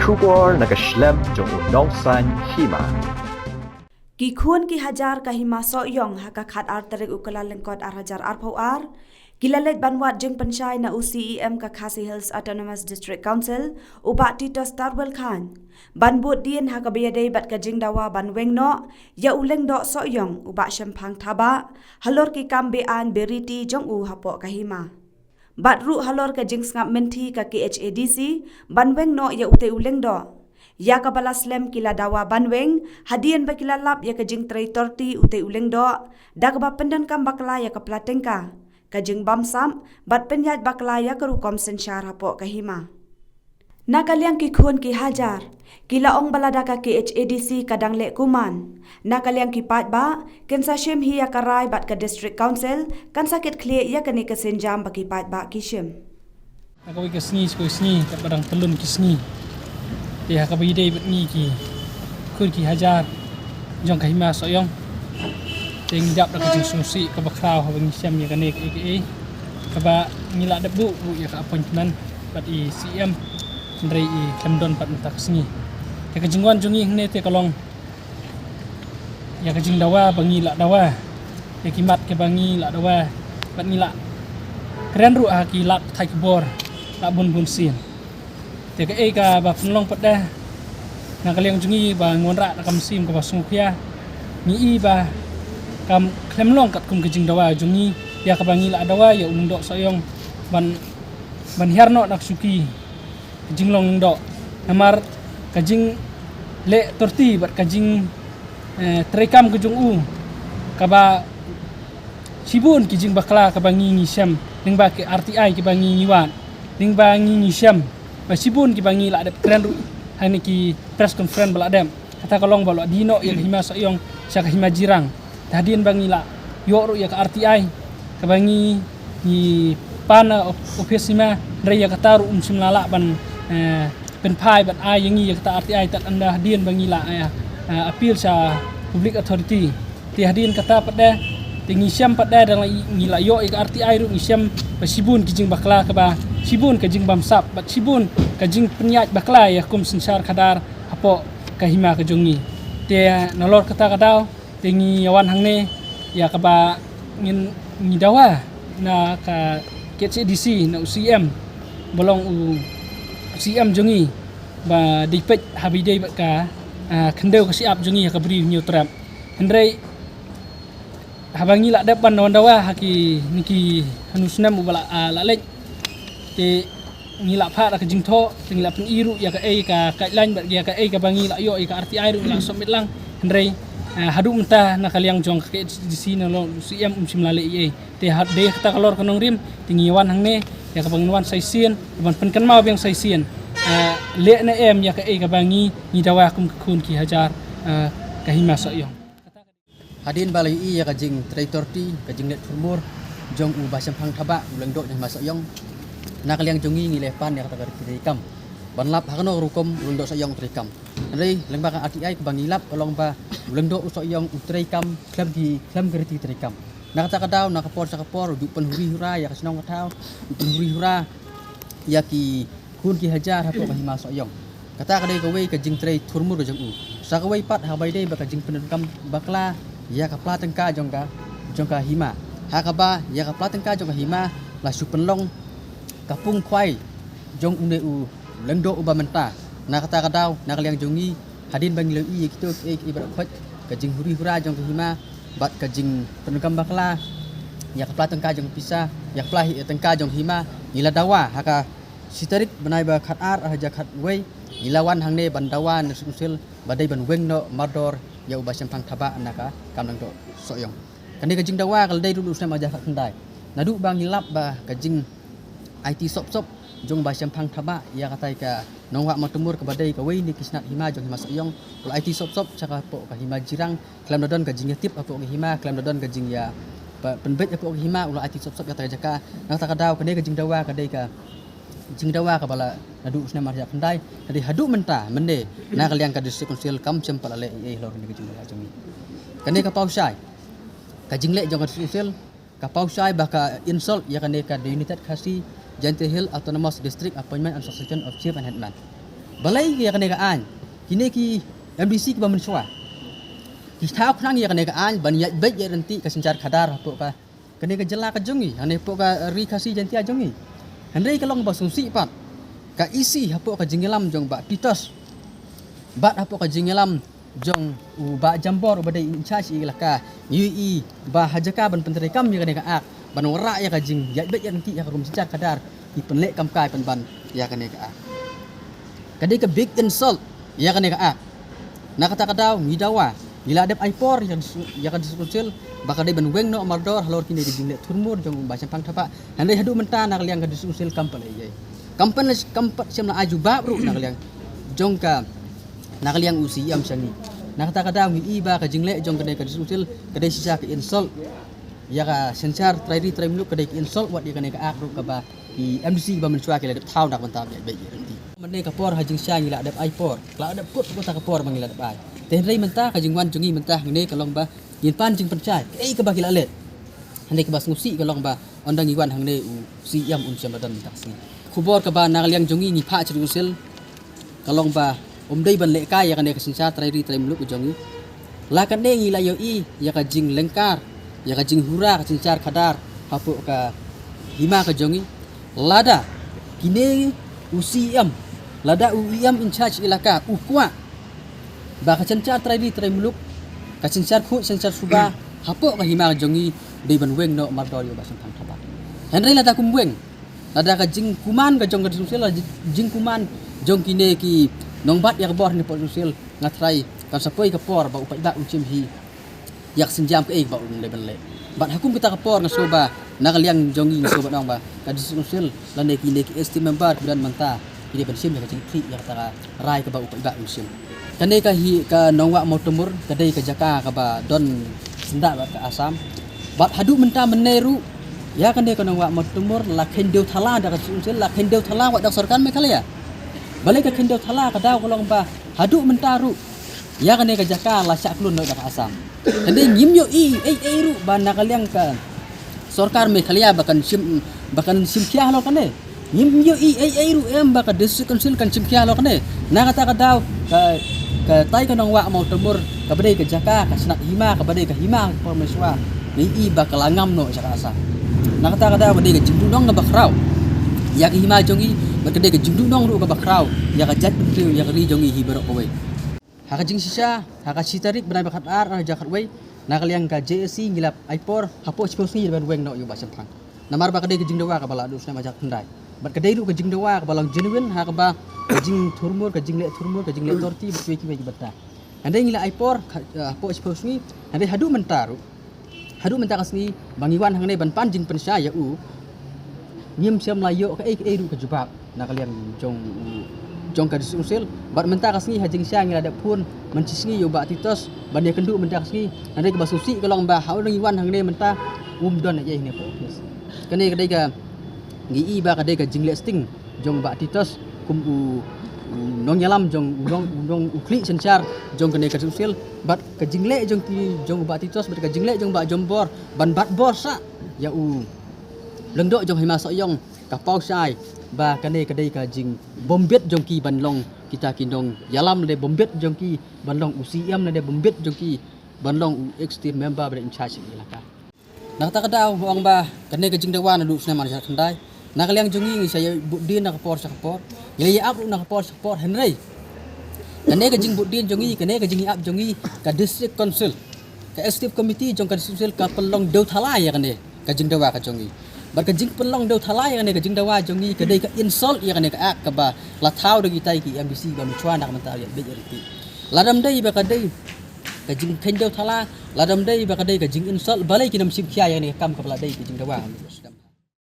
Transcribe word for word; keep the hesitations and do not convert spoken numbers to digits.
Khubor na ka shlem jong u nongsan hima. Ki khun ki hajar ka hima Sohiong ha ka khat ar tarik u Kyllalyngkot ar hajar arphew ar ki la leit ban wad jingpynshai na u C E M ka Khasi Hills Autonomous District Council, u Bah Titos Tarwel Chyne, ban bud dien ha kaba ïadei bad ka jingdawa ban weng noh ïa u Lyngdoh Sohiong, u Bah Shemphang Thabah, halor ki kam be-aiñ be-riti jong u hapoh ka hima. Bad ruh halor ka jingsngap mynthi ka K H A D C ban weng noh ïa utei u Lyngdoh, ïa kaba la slem ki la dawa ban weng hadien ba ki la lap ïa ka jingtrei torti utei u Lyngdoh da kaba pyndonkam bakla ïa ka pla tyngka, ka jingbamsap bad pynïaid bakla ïa ka rukom synshar hapoh ka hima. Na ka liang ki khun ki hajar, ki la ong ba lada ka K H A D C ka dang leh kuman, na ka liang ki paidbah kin sa shim hi ïa ka rai bad ka District Council kan sa kit khlieh ïa kane ka sienjam ba ki paidbah ki shim. Ha kawei ka sngi sha kawei sngi, katba dang tyllun ki sngi, te ha kaba ïadei bad ngi ki khun ki hajar jong ka hima Sohiong, te ngi dap da ka jingsngewsih kaba khraw haba ngi shem ïa kane kaei kaei kaba ngi la dep buh buh ïa ka appointment bad i C M, hynrei i khlem don pat mynta ka sngi. Te ka jingwan jong ngi hangne te ka long ïa ka jingdawa ba ngi la dawa, ïa ki mat kiba ngi la dawa bad ngi la kren ruh ha ki lad pathai khubor la bun bun sien. Te kaei kaba pynlong pat de na ka liang jong ngi ba ngi wanrah da ka mynsiem kaba sngewkhia, ngi i ba kam khlem long katkum ka jingdawa jong ngi ïa kaba ngi la dawa ïa u Lyngdoh Sohiong ban, ban hiar noh na ka shuki ka jinglong Lyngdoh. Namar ka jingleh torti bad ka jing, eh, treikam ka jong u, kaba shibun ki jingbakla kaba ngi ngi shem lyngba ki R T I kiba ngi ngi wad, lyngba ngi ngi shem ba shibun kiba ngi la dep kren ruh ha kine ki press conference ba la dep. Kata ka long ba la die noh ïa ka hima Sohiong sha ka hima Jirang. Te hadien ba ngi la ïoh ruh ïa ka R T I kaba ngi ngi pan na op-, office hima, hynrei ïa kata ruh um shym la lah ban, eh, pynphai ban ai ïa ngi ïa kata R T I tad ynda hadien ba ngi la, eh, eh, appeal sha public authority. Te hadien kata pat de, te ngi shem pat de, dang la i-, ngi la ïoh ïa ka R T I ruh ngi shem ba shibun ki jingbakla kaba, shibun ka jingbamsap bad shibun ka jingpynïaid bakla ïa ka kum synshar khadar hapoh ka hima ka jong ngi. Te nalor kata ka daw te ngi ïa wan hangne ïa kaba ngin, ngi dawa na ka K H A D C, na u C M, ba long u C M jong ngi, ba dei peit haba ïadei bad ka, ah, khyndew ka shyiap jong ngi ha ka Bri u Hynñiewtrep. Hynrei haba ngi la dep ban wan dawa ha kine ki hynñiew snem uba la, ah, la leit, te ngi la phah da ka jingthoh, te ngi la pyni ruh ïa kaei ka guideline bad ïa kaei kaba ngi la ïoh ïa ka R T I ruh ngi la submit lang. Hynrei, eh, haduh mynta na ka liang jong ka K H A D C na long u C M um shym la leh ei ei. Te hadien kata ka lor ka nongrim te ngi wan hangne ïa kaba ngin wan sa shisien, ban pynkynmaw biang sa shisien, eh, leh ne em ïa kaei kaba ngi ngi dawa kum ki khun ki hajar, eh, ka hima Sohiong. Hadien ba la ïohi ïa ka jingtrei torti, ka jingleh thurmur jong u Bah Shemphang Thabah, u Lyngdoh jong hima Sohiong, na ka liang jong ngi ngi la pan ïa kata ka treikam ban lap ha kano ka rukom u Lyngdoh Sohiong u treikam. Hynrei lyngba ka R T I kaba ngi lap ka long ba u Lyngdoh u Sohiong u treikam khlem ki, khlem ki riti treikam. Na kata ka daw, na ka por sha ka por u ju pynhuri hura ïa ka shnong ka thaw, u pynhuri hura ïa ki khun ki hajar hapoh ka hima Sohiong. Kata ka dei kawei ka jingtrei thurmur ka jong u. Sa kawei pat haba ïadei bad ka jingpyndonkam bakla ïa ka pla tyngka jong ka, jong ka hima. Ha kaba ïa ka pla tyngka jong ka hima la shu pynlong ka pung khwai jong une u Lyngdoh uba mynta. Na kata ka daw, na ka liang jong ngi, hadien ba ngi la ïohi ïa kito kiei kiei ba la khot ka jinghuri hura jong ka hima bad ka jingpyndonkam bakla ïa ka pla tyngka jong ka pisa, ïa ka pla hi-, tyngka jong ka hima, ngi la dawa ha ka shi tarik bnai ba khatar, ar hajar khatwei, ngi la wan hangne ban dawa na District Council ba dei ban weng noh mardor ïa u Bah Shemphang Thabah na ka kam Lyngdoh Sohiong. Kane ka jingdawa ka la dei ruh naduh u snem ar hajar khatkhyndai. Naduh ba ngi lap ba ka jingaiti sop sop jong u Bah Shemphang Thabah ïa katai ka nongwah Mawtymur kaba dei kawei na ki shnat hima jong hima Sohiong, u la aiti sop sop sha ka hapoh ka hima Jirang, khlem da don ka jingïatip hapoh ka hima, khlem da don ka jingïa pa-, pynbeit hapoh ka hima, u la aiti sop sop ïa kata ka jaka. Na kata ka daw kane ka jingdawa ka dei ka jingdawa kaba la naduh u snem ar hajar khatkhyndai, ka dei haduh mynta mynne na ka liang ka District Council kam shym pat la leh ei ei halor kane ka jingdawa jong ngi. Kane ka paw shai, ka jingleh jong ka District Council ka paw shai ba ka insult ïa kane ka The United Khasi Jaintia Hills Autonomous District Appointment and Succession of Chief and Headman. Balei ïa kane ka aiñ, kine ki MDC kiba mynshuwa ki thaw khnang ïa kane ka aiñ ban ïaid beit ïaid ryntih ka synshar khadar hapoh ka kane ka jylla ka jong ngi, hangne hapoh ka Ri Khasi Jaiñtia jong ngi. Hynrei ka long ba sngewsih pat ka EC hapoh ka jingïalam jong Bah Titos bad hapoh ka jingïalam jong u Bah Jambor uba dei in charge ïalaka, ngi ïohi ba ha jaka ban pyntreikam ïa kane ka Act, ban wanrah ïa ka jingïaid beit ïaid ryntih ha ka rum synshar khadar, ki pynleh kam kai pynban ïa kane ka Act. Ka dei ka big insult ïa kane ka Act. Na kata ka daw ngi dawa, ngi la dep ai por ïa ka District Council ba ka dei ban weng noh mardor halor kine ki jingleh thurmur jong u Bah Shemphang Thabah. Hynrei haduh mynta na ka liang ka District Council kam pat leh ei ei, kam pat, kam pat shym la ai jubab ruh na ka liang jong ka, na ka liang u CEM sha ngi. Na kata ka daw ngi i ba ka jingleh jong kane ka District Council ka dei shisha ka insult ïa ka synshar trai ri trai muluk, ka dei ka insult wat ïa kane ka Act ruh kaba ki MDC ba mynshuwa ki la dep thaw na ka bynta ïaid beit ïaid ryntih. Mynne ka por ha jingshisha ngi la dep ai por, la dep kut kata ka por ba ngi la dep ai. Te hynrei mynta ka jingwan jong ngi mynta hangne ka long ba ngin pan jingpynshai kaei kaba ki la leh. Hangne kaba sngewsih ka long ba ynda ngi wan hangne u CEM un shym la don mynta ka sngi. Khubor kaba na ka liang jong ngi ngi phah sha District Council ka long ba um dei ban lehkai ïa kane ka synshar trai ri trai muluk ka jong ngi. La kane ngi la ïohi ïa ka jinglyngkar, ïa ka jinghura ka synshar khadar hapoh ka hima ka jong ngi. Lada kine u CEM, lada u EM in charge ïalaka u kwah ba ka synshar trai ri trai muluk, ka synshar khuid synshar suba hapoh ka hima ka jong ngi dei ban weng noh mardor ïa u Bah Shemphang Thabah. Hynrei lada kum weng, lada ka jingkuman ka jong ka District Council, lada jingkuman jong kine ki nongbat ïa ka bor hangne hapoh District Council, nga tharai kan sa poi ka por ba u paidbah un shim hi ïa ka sienjam kaei kaba un dei ban leh. Bad ha kum kata ka por nga sngew ba na ka liang jong ngi nga sngew ban ong ba ka District Council lane kine ki executive member kiba don mynta ki dei ban shim ïa ka jingkit ïa kata ka rai kaba u paidbah un shim. Kane ka hi ka Nongwah Mawtamur ka dei ka jaka kaba don syndah bad ka Assam. Bad haduh mynta mynne ruh ïa kane ka Nongwah Mawtamur la kheiñ dew thala da ka District Council, la kheiñ dew thala wat da ka sorkar Meghalaya. Balei ka kheiñ dew thala? Ka daw ka long ba haduh mynta ruh ïa kane ka jaka la shah klun noh da ka Assam. Hynrei ngim ïohi ei ei ruh ba na ka liang ka sorkar Meghalaya ba kan shim, ba kan shim khia halor kane. Ngim ïohi ei ei ruh em ba ka District Council kan shim khia halor kane. Na kata ka daw ka, katai ka Nongwah Mawtamur kaba dei ka jaka, ka shnat hima kaba dei ka hima ka por mynshuwa, ngi i ba ka la ngam noh sha ka Assam. Na kata ka daw ka dei ka jingduhnong kaba khraw ïa ka hima jong ngi bad ka dei ka jingduhnong ruh kaba khraw ïa ka jaitbynriew, ïa ka ri jong ngi hi baroh kawei. Ha ka jingshisha, ha ka shi tarik bnai ba khatar ar hajar khatwei, na ka liang ka JAC ngi la ai por hapoh shiphew sngi ban weng noh ïa u Bah Shemphang. Namar ba ka dei ka jingdawa kaba la duh snem hajar khyndai. Bad ka dei ruh ka jingdawa kaba long genuine ha kaba ka jingthurmur, ka jingleh thurmur, ka jingleh torti bad kiwei kiwei ki bynta. Hynrei ngi la ai por ha, eh, hapoh shiphew sngi, hynrei haduh mynta ruh, haduh mynta ka sngi ba ngi wan hangne ban pan jingpynshai ïa u, ngim shym la ïoh kaei kaei ruh ka jubab na ka liang jong, jong ka District Council. Bad mynta ka sngi ha jingshisha ngi la dep phone mynshisngi ïa u Bah Titos ban ïakynduh mynta ka sngi. Hynrei kaba sngewsih ka long ba ha u ngi wan hangne mynta um don ei ei hangne hapoh office. Kane ka dei ka, ngi i ba ka dei ka jingleh sting jong u Bah Titos kum u, u nongïalam jong u, nong, u nong, u khlieh synshar jong kane ka District Council. Bad ka jingleh jong ki, jong u Bah Titos bad ka jingleh jong u Bah Jambor ban bat bor sah ïa u Lyngdoh jong Hima Sohiong ka paw shai ba kane ka dei ka jingbymbit jong ki ban long kita ki nongïalam, lane bymbit jong ki ban long u CEM, lane bymbit jong ki ban long u executive member ba dei in charge ïalaka. Na kata ka daw nga ong ba kane ka jingdawa naduh u snem ar hajar khyndai. Na ka liang jong ngi ngi sa ïa bud dien na ka por sha ka por, ngi la ïa ap ruh na ka por sha ka por, hynrei kane ka jingbud dien jong ngi, kane ka jingïa ap jong ngi, ka District Council, ka Executive Committee jong ka District Council ka pynlong dew thala ïa kane ka jingdawa ka jong ngi. Bad ka jingpynlong dew thala ïa kane ka jingdawa jong ngi ka dei ka insult ïa kane ka Act kaba la thaw da kitai ki MDC ba mynshuwa na ka bynta ïaid beit ïaid ryntih. Lada ym dei ba ka dei ka jingkheiñ dew thala, lada ym dei ba ka dei ka jing insult, balei kin ym shim khia ïa kane ka kam kaba la dei ka jingdawa?